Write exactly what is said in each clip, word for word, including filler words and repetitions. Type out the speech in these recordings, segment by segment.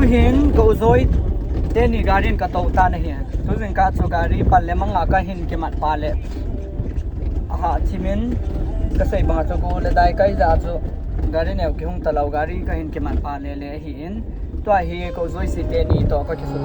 Tuhin ka u Joy teni gari in ka tou tan ahi. Tujing kah chu gari pal le manga ka hin kimat pa le, aha thimin ka sei banga chu go le dai kai ja chu gari neo kihung talou, gari ka hin kimat pa le le ahi in. Tua hi ka u Joyce teni toh ka kisuh.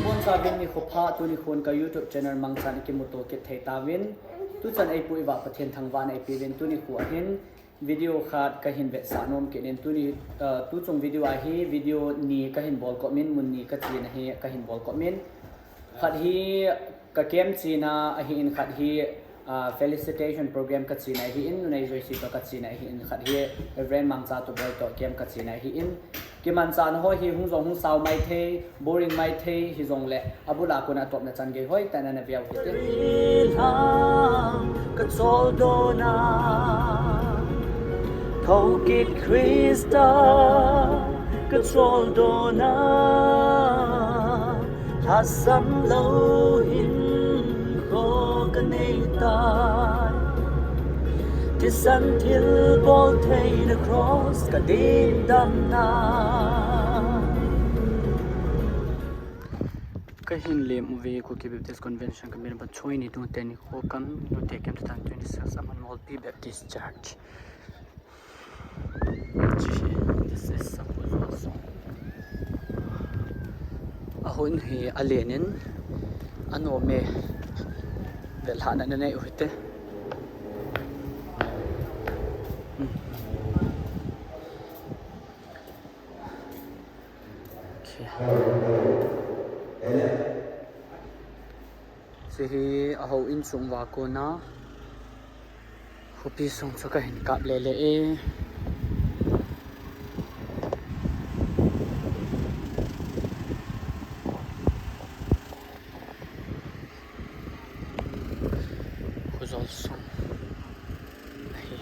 Bon chavin nikho pha, tuni khun ka YouTube channel mangchan kimuto kit thei tauvin. Tuchan eipui uva Pathen thangvahna eipeuvin, tuni khu ahin video khat ka hin vetsah nom kit in, tuni, uh, tuchung video a hi video ni ka hin bol kop in, mun ni ka chena hi ka hin bol kop in. Khat hi ka camp chena ahi in, khat hi, uh, felicitation program ka chena ahi in, nunei Joyce toh ka chena ahi in, khat hi Reverend Mangcha toh Boi toh camp ka chena ahi in. Kimanchahna ho hi hung jong hung sao mai thei, boring mai thei, hijongle abul a kona topna chan gei hoitah in ana veu hite. Ka choldo na, Thokit Christa, ka choldo na, lhasam lou hinkho ka nei tai. Thisan thilbol theina cross ka din damna. Ka hin lem uve Kuki Baptist Convention ka min a pat choi ni tung teni kho kam nu te kem tan twenty six aman Molpi Baptist Church. This is Sapu Joso. A hun hi a len in a nom e. Velhahna na nei u hite. Hmm. Okay. Hiche hi a houin chung uva kona khopi sung chu ka hin kap lele e. Khojol sung ahi.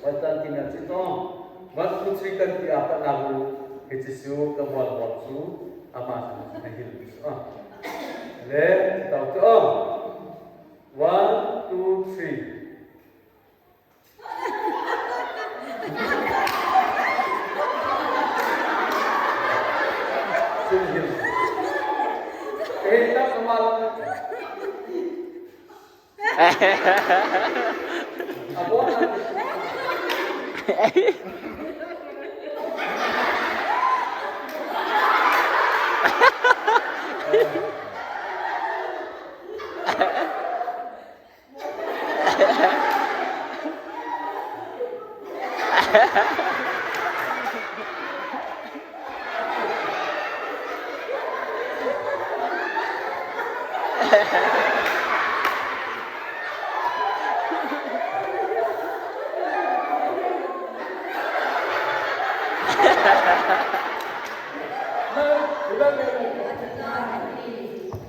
Vatan kin a chi to. One, two, three kan ti a pat na bu. Hichi su ka bol bol su. Ama su na hil su. Le, tau to. One, two, three. Sun hil. Eh, tak sama.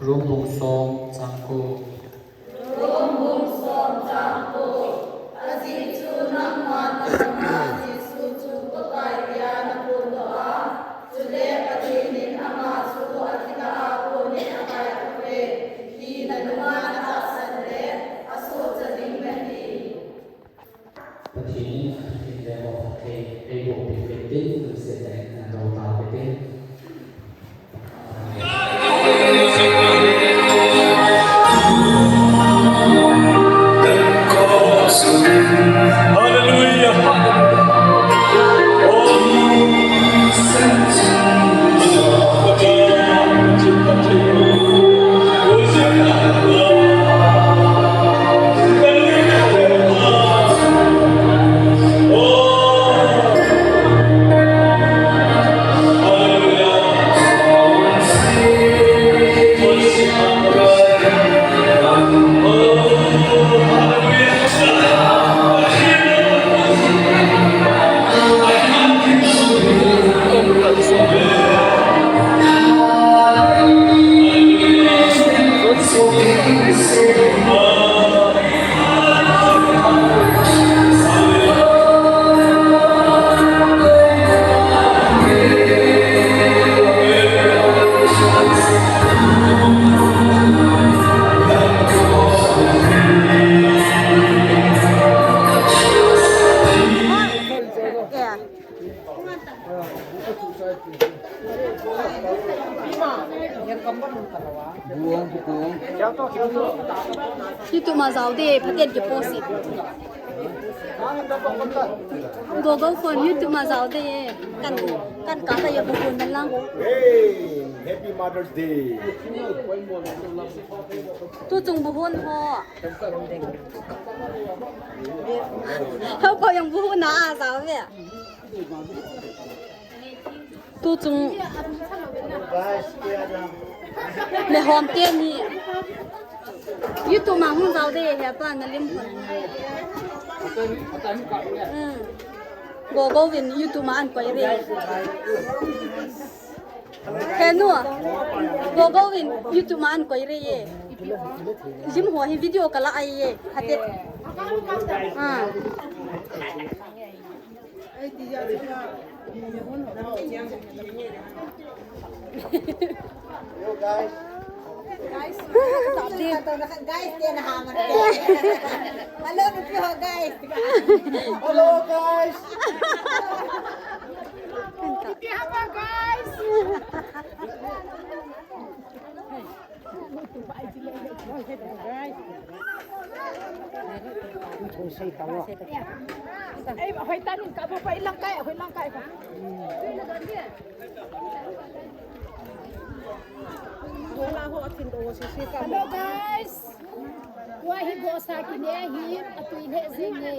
Rom bung som chang ko. Rom bung som chang ko. Ajeh chu nangman nangma Jesu chu Pakai tia naphondoh a, chule Pathen in ama chu athi lah a konin akaithope, ti nanunga natahsan le asohcha ding nahi. Pathen in athusim le phatthei eiboh peh uvin tin, lungset tah in nadou tau hite. Hallelujah. YouTube ma jao de, phaten kipost e. Gogo phone YouTube ma jao de, kan, kan ka ta ya bu hun man lang. Hey, happy Mother's Day. Tu chung bu hun ho. Hau ko yang bu hun na a jao ve. Tu chung le hom te ni YouTube ma hung jao de he pa na lim phon. Hmm. Gogo vin YouTube ma an koi re. He nu. Gogo vin YouTube ma an koi re ye. Lim ho hi video kala ai ye. Hate. Ah. Hello, guys. Guys, guys, guys. Hello, guys. Hello, guys. Ei, hoi tanin ka bo pa ilang kai, hoi lang kai. Hello, guys. Wa hi go sa ki ne hi, a tui le zing ne.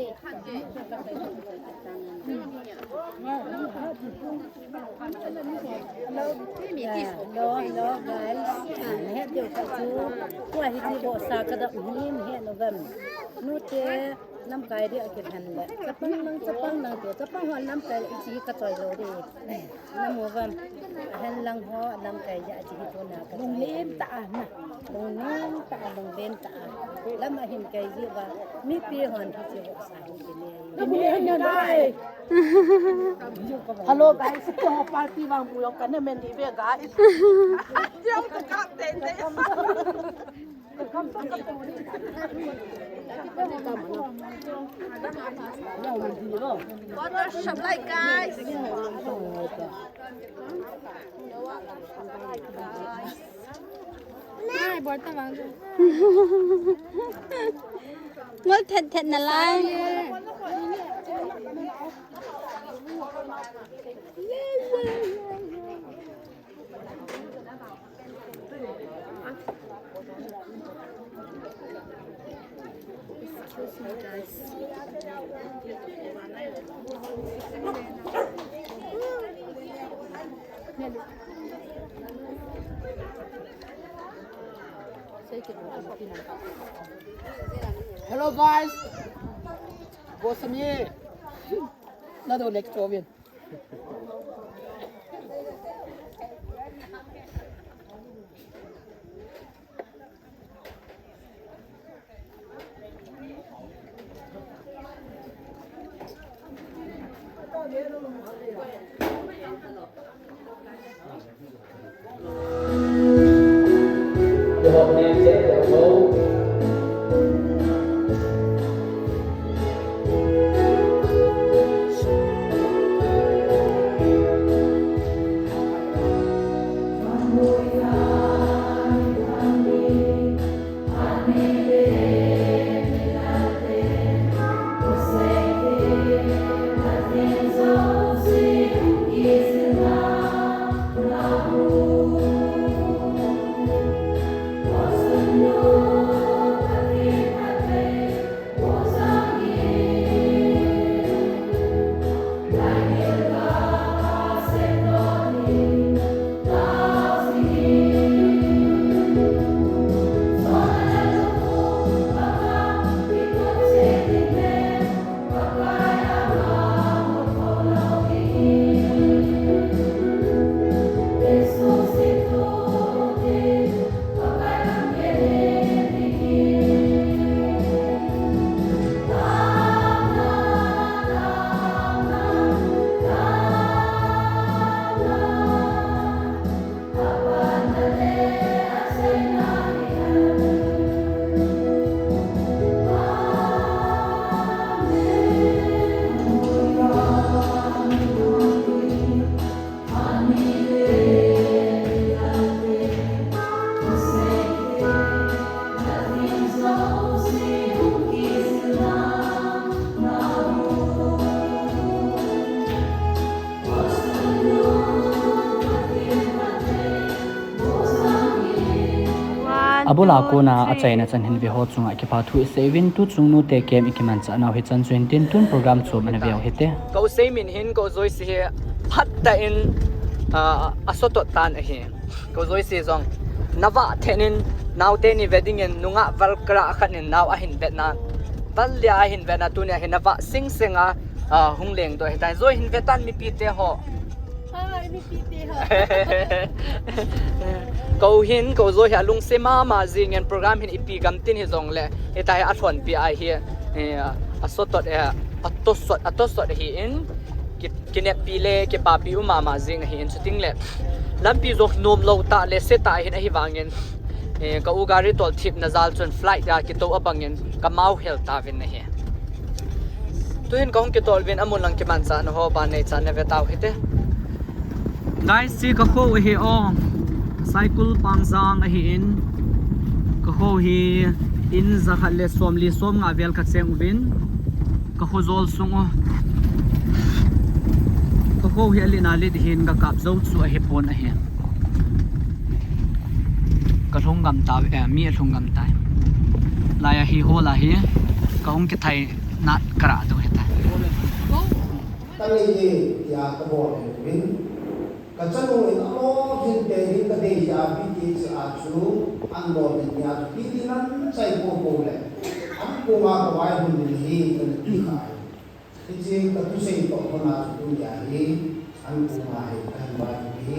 Hello, hello, guys. Ah, nahet diu khat chu. Tua hi chi bo sa ka dap hin het nu gam. Nu te lamkai dia kiphen le. Chapang lang, chapang lang te. Chapang hon lamkai le ichi ka choi lou de. Namu gam. Ahen lang ho lamkai dia chi hi tu na ka. Lunglen ta a na. Lunglen ta a, lunglen ta a. Lam ahin kai ji ba. Mipi hon hi chi bo sa hi ki ne. Hello guys, ito ho party vang pu yong kana men di ve guys. Yong ka kap te te. Water supply guys. Ai, bol ta vang. Ngol thet thet na lai. Excuse me, guys. Hello guys. Bosami. Nado next Ovin. Abul a kona achaina chan hin ve ho chunga kipathu isei uvin, tu chungnute kem ikimanchah nau hichan chu hintin, tun program chom ana ve u hite. Ka u Seimin hin ka u Joyce hi phatah in, ah, asotot tan ahi. Ka u Joyce jong nava thenin naote ni ve dingin nungah val kara khat in nau ahin vetna, val lia ahin vetna, tunia hi nava singsenga, ah, hung lengdoh ahitai. Joy hin vetan mipite ho. Hi, mipite ho. Ka u hin, ka u Joy hi alungset mama jingin program hin ipi gamtin hijongle, hitia hi alhonpi ahi, eh, asotot, eh, atosot, atosot ahin, ki, kineppi le kipapi um mama jing ahin, chuting le lampi jong nomlou tah le setah ahin ahivangin, eh, ka u gari tol thipna jal chun flight a kitou abangin kamau hel tauvin ahi. Tuhin kahung kitol uvin amun lang kimanchah na ho ban neichan na ve tau hite. Guys, hiche ka kho ahi o. Saikul Pangjang ahin. Ka kho hi in jakhat le somli somnga vel ka cheng uvin. Ka kho jol sung u. Ka kho hi alin alit hin ka kap jou chu ahipon ahi. Ka lhung gam tau, eh, mi alhung gam tai. Laiya hi hol a hi kahung kithai nat kara diu hitai. Ka nei e, tia ka bol uvin. Ka chanu in alolhin tei ding ka deija pi ti cha a chu, an lolhin nia chu pi ti nan chai popo le, an koma ka vaihom ding hi ka na ti kha. Hiche ka thusei toh kona chu tunia hi, an koma hi ka hin vaihom hi.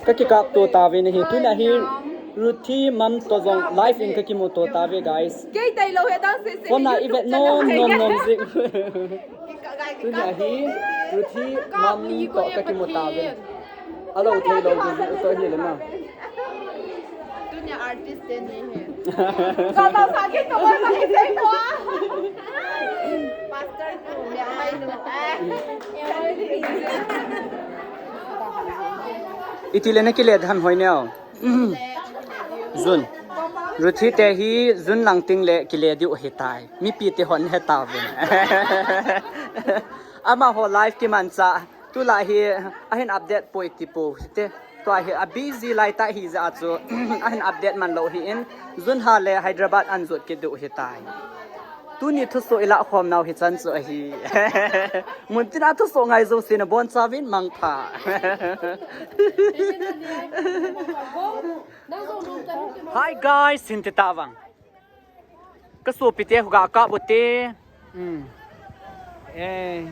Ka kikap to tave nahi, tuna hi Ruthi mom to jong live in ka kimu to tave, guys. Kei tai lo he dang se se. Kona i vet nom nom nom jing. Tuna hi Ruthi mom to ka kimu tave. Alo thei lo jing to hi le na. Tunia artist te ni he. Ka ta sa ke to ba ni sai ko. Pastor tu me ai no. Iti le na kile dhan hoi neo. Jun. Ruthi te hi Jun lang ting le kile diu ahitai. Mipi te hon he tauvin. Amaho live kimanchah. Tulai hi ahin update poi ti pou hite. Tua hi a busy lai tah hijeh a chu ahin update man lou ahin. Jun ha le Hyderabad an jot kit diu ahitai. Tuni thusoh i lah khom nau hichan chu ahi. Muntina thusoh ngai jouse nabonchauvin mangpha. Hi guys, hin ti tavang. Ka sopite khu ga kap u te. Hmm. Eh.